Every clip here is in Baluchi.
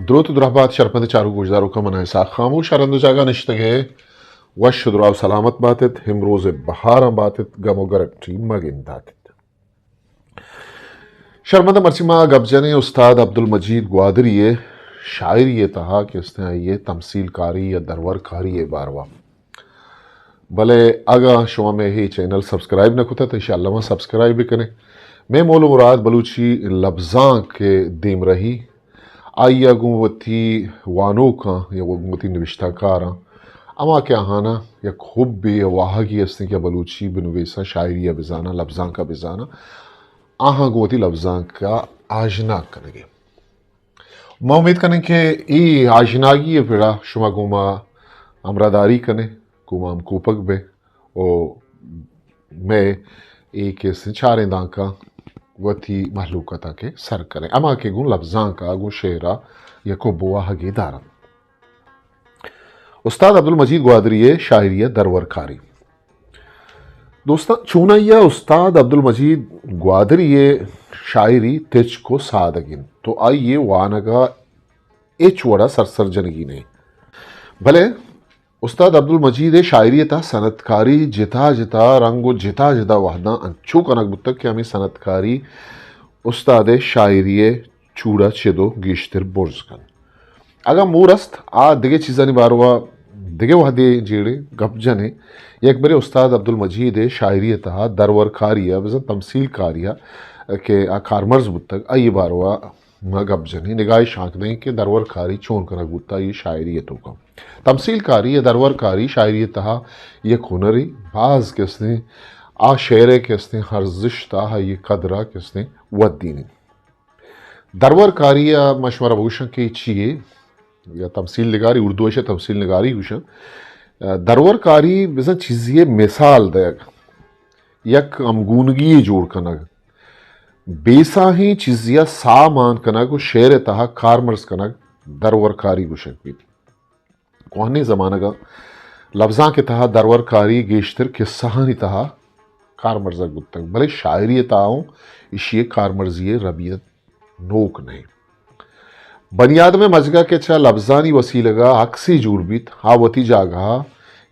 دروت و درہبات شرپند چاروک گوشداروکاں، من اسحاق خاموش، ہر ہند و جاگہ نشتگ ئے وش و دراہ و سلامت بات ات، ہمروز بہاراں بات ات، گم و گرٹی مگندات ات۔ شرمندہ، مرچی ما گپ جنیں استاد عبدالمجید گوادری ءِ شاعری ءِ تہا کہ استیں آئی ءِ تمثیل کاری یا درور کاری ءِ باروا۔ بلے اگاں شما مئے اے چینل سبسکرائب نہ کتہ تو انشاءاللہ ما سبسکرائب بکنے۔ مئے مول و مراد بلوچی لبزانک ءِ دیمرہی، آئی ءَ گوں وتی وانوکاں یا گوں وتی نبشتہ کاراں، ہما کہ آہاناں یک حبے یا واہگے استیں کہ بلوچی بنویساں، شاعری ءَ بزاناں، لبزانک ءَ بزاناں، آہاں گوں وتی لبزانک ءَ آژناگ کنگ ءَ۔ ما امید کنیں کہ اے آژناگی ءِ پڑا شما گوں ما ہمراہداری کنے، گوں ما ہمکوپگ بے و مئے اے کہ استیں چاریں دانکاں وتی مہلوک ءَ تاکہ سر کنیں، ہما کہ گوں لبزانک ءَ گوں شعر ءَ یک حب و واہگے دارنت۔ استاد عبدالمجید گوادری ءِ شاعری ءِ درور کاری۔ دوستاں، چونائیا استاد عبدالمجید گوادری ءِ شاعری تچک و سادگ انت تو آئی ءِ وانگ ءَ ہچ وڑا سرسر جنگی نہ انت۔ بلے استاد عبدالمجید ءِ شاعری ءِ تہا صنعتکاری جتا جتا رنگ و جتا جتا وہداں انچو کنگ بوتگ کہ ہمے صنعتکاری استاد ءِ شاعری ءِ چوڑا چد و گیشتر برز کنت۔ اگاں مور است، آ دگہ چیزانی باروا دگہ وہدے جیڑے گپ جنیں۔ یک برے استاد عبدالمجید ءِ شاعری ءِ تہا درور کاری ءَ، بزاں تمثیل کاری ءَ کہ آ کارمرز بوتگ، آئی ءِ باروا ما گپ جنیں، نگاہے شانک دئیں کہ درور کاری چون کنگ بوتہ آئی ءِ شاعری ءِ توکا۔ تمثیل کاری یا درور کاری شاعری ءِ تہا یک ہنرے، باز کہ استیں آ شعر ءِ کہ استیں ارزشت ءَ، آئی ءِ قدر ءَ کہ استیں ودینی۔ درور کاری ءَ ما شمارا بگوشاں کہ اے چی یے؟ یا تمثیل نگاری، اردو ءَ ایشی ءَ تمثیل نگاری گوشاں۔ درور کاری بزاں چیزے ءِ مثال دئیگ، یک ہمگونگی یے جوڑ کنگ، بے ساہیں چیزے ءَ ساہ مان کنگ و شعر ءِ تہا کارمرز کنگ درور کاری گوشگ بیت۔ کوہنیں زمانگ ءَ لبزانک ءِ تہا درور کاری گیشتر کسہانی تہا کارمرزگ بوتگ، بلے شاعری ءِ تہا اوں ایشی ءِ کارمرزی ءِ ربیت نوک نہ انت۔ بنی آدم ءِ مجگ ءَ کہ چہ لبزانی وسیلگ ءَ عکسے جوڑ بیت، آ وتی جاگہ ءَ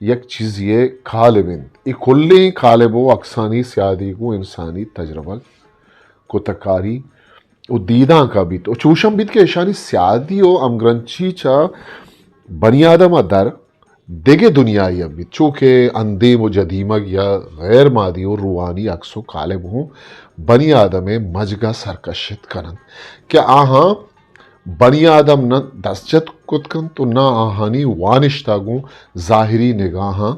یک چیزے ءِ قالب انت۔ اے کلیں قالب و عکسانی سیادی گوں انسانی تجربگ، کتکاری و دیدانک ءَ بیت و چوش ہم بیت کہ ایشانی سیادی و ہمگرنچی چہ بنی آدم ءَ در دگہ دنیایے ءَ بیت، چو کہ اندیم و جدیمگ یا غیر مادی و روحانی عکس و قالب ہوں بنی آدم ءِ مجگ ءَ سرکشت کن انت کہ آہاں بنی آدم نہ دست جت کت کنت و نہ آہانی وانشت ءَ گوں ظاہری نگاہاں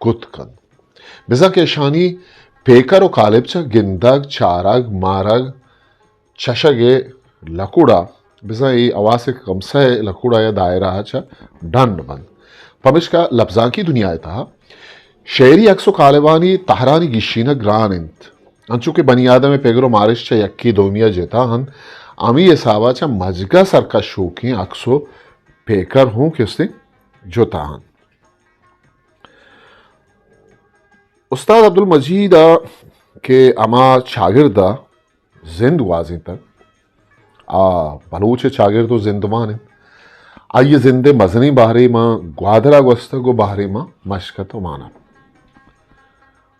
کت کنت۔ بزاں کہ اشانی پیکر و قالب چہ گندگ، چارگ، مارگ، چشگ ءِ لکوڑا، بزاں اے حواس خمسہ ءِ لکوڑا یا دائرہ ءَ چہ ڈن بنت۔ پمشکا لبزانکی دنیا ءِ تہا شعری عکس و قالبانی تہرانی گیشینگ گران انت۔ انچو کہ بنی آدم ءِ پگر و مارشت چہ یکے دومی ءَ جتا انت، ہمے حساب ءَ چہ مجگ ءَ سرکشوکیں عکس و پیکر ہوں کستیں جتا انت۔ استاد عبدالمجید ءَ کہ ہما چاگرد ءَ زند گوازینتگ، آ بلوچ ءِ چاگرد و زندمان انت۔ آئی ءِ زند ءِ مزنیں بہرے ماں گوادر ءَ گوستگ و بہرے ماں مشکت و مانپ۔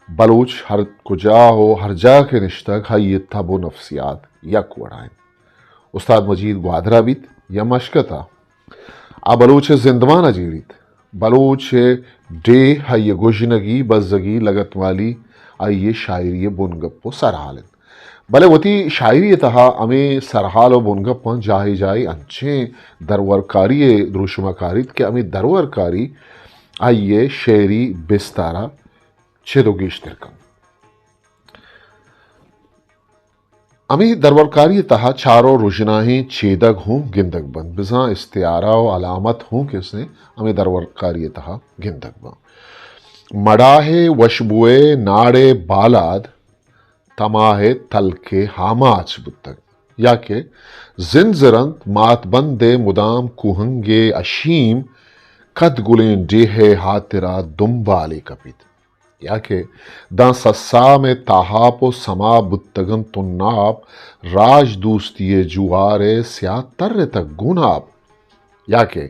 بلوچ ہر کجا و ہر جاہ کہ نشتگ، آئی ءِ تب و نفسیات یک وڑا انت۔ استاد مجید گوادر ءَ بیت یا مشکت ءَ، آ بلوچ ءِ زندمان ءَ جیڑیت۔ بلوچ ءِ ڈیھ، آئی ءِ گژنگی، بزگی، لگتمالی آئی ءِ شاعری ءِ بنگپ و سرحال انت۔ بلے وتی شاعری ءِ تہا ہمے سرحال و بنگپاں جاہے جاہے انچیں درورکاری ءِ دروشم ءَ کاریت کہ ہمے درورکاری آئی ءِ شعری بستار ءَ چد و گیشتر کنت۔ ہمے درورکاری ءِ تہا چار و رژناہیں چیدگ ہوں گندگ بنت، بزاں استعارہ و علامت ہوں کسیں ہمے درورکاری ءِ تہا گندگ بنت۔ مڑاہ ءِ وشبو ءِ ناڑ ءِ بالاد، تماہ ءِ تلک ءِ آماچ بوتگ، یا کہ زند زرنت ماتبند ءِ مدام کوہنگ ءِ اشیم، کد گلیں ڈیھ ءِ ہاترا دمبالے کپیت۔ یا کہ داں سسام ءِ تاہاپ و سما بوتگ انت تناپ، راج دوستی ءِ جوہار ءِ سیاہ ترتگ گوناپ۔ یا کہ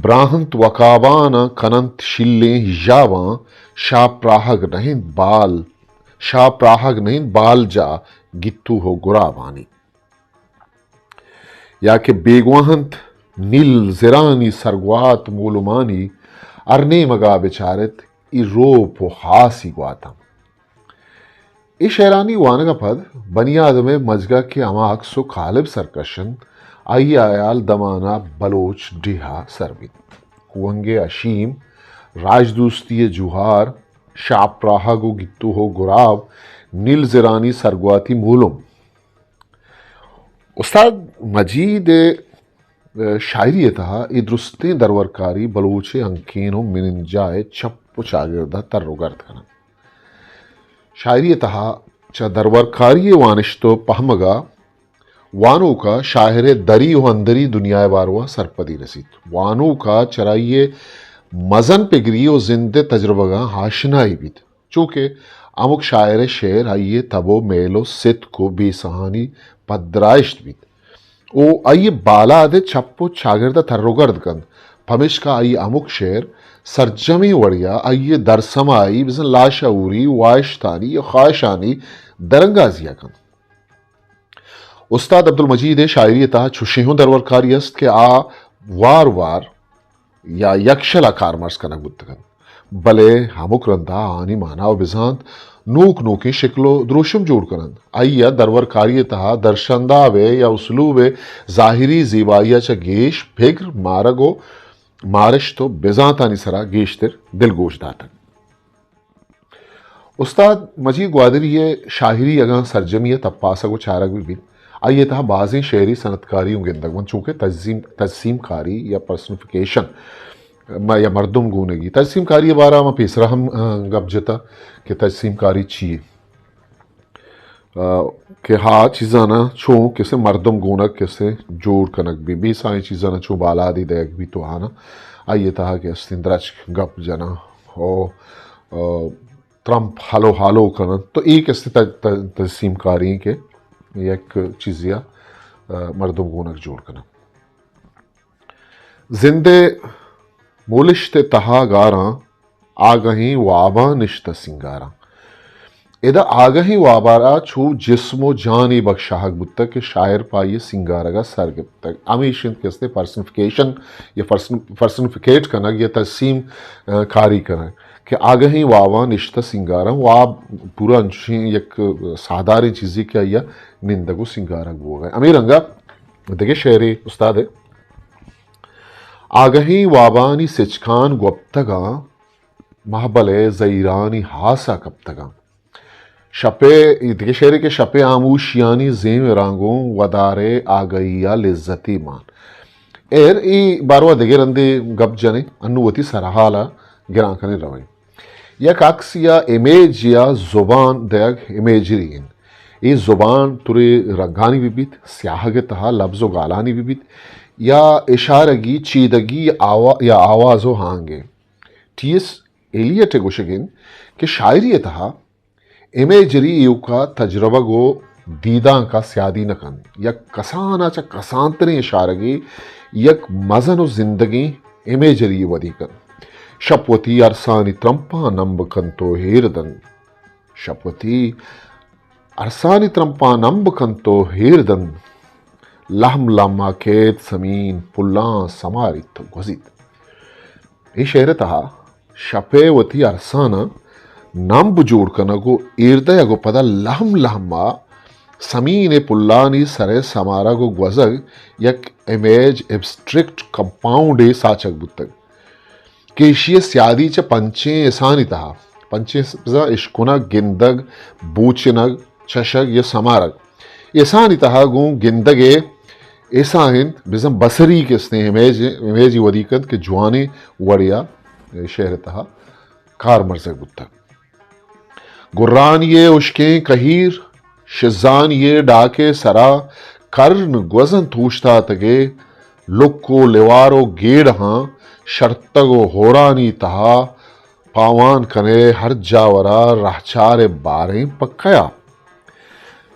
براہنت وقاباناں کننت شیلیں حجاباں، شاہ پراہگ نہ انت بال، شاہ پراہگ نہ انت بال جا گتوہ و گرابانی۔ یا کہ بیگواہ انت نیل زرانی سرگوات مولمانی، ہر نیمگا بچارت ای روپ و خاصی گواتاں۔ اے شعرانی وانگ ء پد بنی آدم ء مجگ ء کہ ہما عکس و قالب سرکش انت، آئی ء ہیال دمانا بلوچ ڈیہہ ء سر بیت۔ کوہنگ ء اشیم، راجدوستی ء جوہار، شاپ راہگ و گتوہ و گراب، نیل زرانی سرگواتی مولم۔ استاد مجید ء شاعری ء تہا اے درستیں درورکاری بلوچ ء ہنکین و مننجا ء چپ و چاگرد ء تر و گرد کننت۔ شاعری ء تہا چہ درورکاری ء وانشت و پہمگ ء وانوک ء شاعر ء دری و اندری دنیا ء باروا سرپدی رسیت۔ وانوک ء چرائی ء مزن پگری و زند ء تجربگاں آشنائی بیت۔ چو کہ ہمک شاعر ء شعر آئی ء تب و میل و ستک و بیسہانی پدرائشت بیت و آئی ء بالاد ء چپ و چاگرد ء تر و گرد کنت، پمیشکا آئی ء ہمک شعر سرجمیں وڑیا آئی ء درسمائی بزن لاشعوری واہشتانی و خواہشانی درانگازی ء کنت۔ استاد عبدالمجید ء شاعری ء تہا چوشیں ہوں درورکاری است کہ آ وار وار یا یکشل ء کارمرز کنگ بوتگ انت، بلے ہمک رندا آہانی مانا و بزانت نوک نوکیں شکل و دروشم جوڑ کن انت۔ آئی ء درورکاری ء تہا درشانداب ء یا اسلوب ء ظاہری زیبائی ء چہ گیش پگر، مارگ و مارشت و بزانتانی سرا گیشتر دلگوش داتگ۔ استاد مجید گوادری ء شاعری اگاں سرجمی ء تپاسگ و چارگ بہ بیت، آئی ء تہا بازیں شعری صنعتکاری اوں گندگ بنت، چونکہ تجسیم، تجسیم کاری یا پرسنیفیکیشن، ما، یا مردم گونگی۔ تجسیم کاری ء بارہ ء ما پیسرا ہم، آ، گپ جتا کہ تجسیم کاری چی؟ آ، کہ ہا چیزانا چون کسے مردم گونگ کسے جوڑ کنگ بی، بی سائیں چیزانا چون بالادی دیگ بی تو آنا آئی ء تہا کہ استیں درچک گپ جنا او، آ، ترمپ ہلو ہالو کنن، تو اے کسے ت-، ت-، تجسیم کاری کہ یک چیزیا، آ، مردم گونگ جوڑ کنن۔ زند ء مولشت ء تہا گاراں، آگہیں واباں نشتہ سینگاراں۔ ادا آگہیں وابارا چو جسم و جانے بخشاہگ بوتگ کہ شاعر پہ آئی ء سینگارگ ء سر گپتگ۔ ہمیش انت کہ استیں پرسنیفیکیشن یا پرسن-، پرسنیفیکیٹ کنگ یا تجسیم، آ، کاری کنگ کہ آگہیں واباں نشتہ سینگاراں، واب پورا انچیں یک ساہداریں چیزے کہ آئی ء نندگ و سینگارگ بوگ ء۔ ہمے رنگا دگہ شعرے استاد ء۔ آگہیں وابانی سچکان گوپتگاں، مہبل ء زہیرانی ہاسا کپتگاں۔ شپ ء، اے دگہ شعرے کہ شپ ء ہاموشیانی زیم ء رانگوں ودار ء آگہی ء لذتے مان۔ ایر اے باروا دگہ رندے گپ جنیں، انوں وتی سرحال ء گران کنیں رویں۔ یک عکس یا امیج یا زبان دئیگ امیجری انت۔ اے زبان ترے رنگانی بہ بیت، سیاہگ ء تہا لبز و گالانی بہ بیت، یا اشارگی، چیدگی آوا-، یا آواز و آہنگے۔ ٹی ایس ایلیٹ ء گوشگ انت کہ شاعری ء تہا امیجری ایوکا تجربگ و دیدانکا سیادی نہ کنت، یک کسانا چہ کسانتریں اشارگے یک مزن و زندگیں امیجری ودی کنت۔ شپ وتی ارسانی ترمپاں نمب کنت و ہیر دنت۔ شپ وتی ارسانی ترمپاں نمب کنت و ہیر دنت۔ لہم لہما کیت سمین پلاں سماریت و گوزیت۔ اے شعر ء تہا شپ ء وتی ارساناں نمب جوڑ کنگ و ایردئیگ و پدا لہم لہم ء سمین ء پلانی سر ء سمارگ و گوزگ یک امیج ایبسٹریکٹ کمپاؤنڈے ساچگ بوتگ کہ ایشی ء سیادی چہ پنچیں حسانی تہا، پنچیں بزاں اشکنگ، گندگ، بوچنگ، چشگ یا سمارگ۔ احسانی تہا گوں گندگ ء احسان انت، بزاں بصری کہ استیں امیج، امیجی ودی کنت کہ جوانیں وڑیا شعر ء تہا کار مرزگ بوتگ۔ گرانی ء ہشکیں کہیر، شزانی ء ڈاک ء سرا کرن گوزنت اوشتاتگ ء لک و لیوار و گیڑہاں شرتگ و ہورانی تہا پاوان کنے ہر جاورا رہچار ء باریں پکیا۔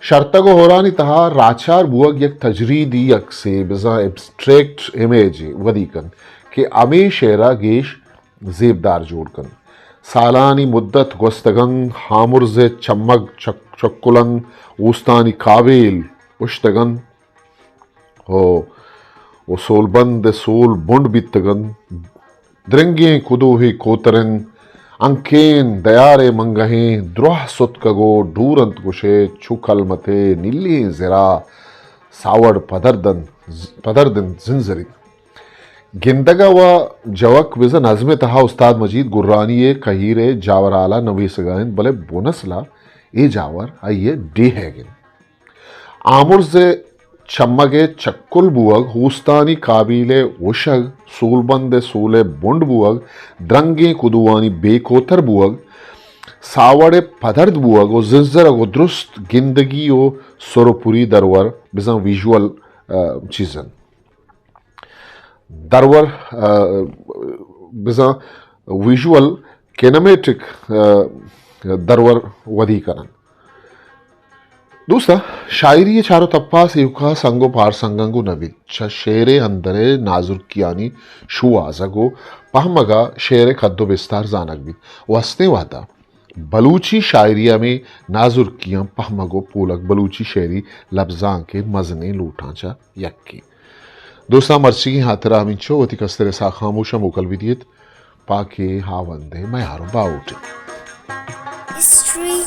شرتگ و ہورانی تہا راچار بوگ یک تجریدی عکسے، بزاں ایبسٹریکٹ امیجے ودی کنت کہ ہمے شعرا گیش زیبدار جوڑ کنت۔ سالانی مدت گوستگ انت، ہامرز ء چمگ چک-، چکل انت، اوستانی کابیل اشتگ انت و، و سولبند ء سول بنڈ بیتگ انت۔ درنگیں کدوہے کوتر انت، انکین دیارے منگہیں، دراہ ستکگ و ڈور انت گوشے، چو کلمتے نیلیں زرا ساوڑ پدرد انت، پدرد انت زنزری۔ گندگ ء و جوک بزاں نظم ء تہا استاد مجید گرانی ء کہیر ء جاور ہال ء نویسگ ء انت، بلے بونسل ء اے جاور آئی ء ڈیہگ انت۔ آمرز ء چمگ ء چکل بوگ، اوستانی کابیل ء وشگ، سولبند ء سول ء بنڈ بوگ، درنگیں کدوانی بے کوتر بوگ، ساوڑ ء پدرد بوگ و زنزرگ و درست گندگی و سر و پری درور بزاں ویژول، ء، چیز انت۔ درور، ء، بزاں ویژول کینمیٹک، ء، درور ودی کنن۔ دوستاں، شاعری ء چار و تپاس ایوکا سنگ و پارسنگنگ و نبیت۔ چہ شعر ء اندر ء نازرکیانی شوہازگ و پہمگ ء شعر ء قد و بستار زانگ بیت و ہستیں وہدا بلوچی شاعری ء ہمے نازرکیاں پہمگ و پولگ بلوچی شعری لبزانک ء مزنیں لوٹاں چہ یکے۔ دوستاں، مرچیگیں ہاترا ہمینچو وتی کستر ء ساہ خاموش ء موکل بدیت۔ پاکیں ہاوند ء میار و باہوٹ انت۔ ہسٹری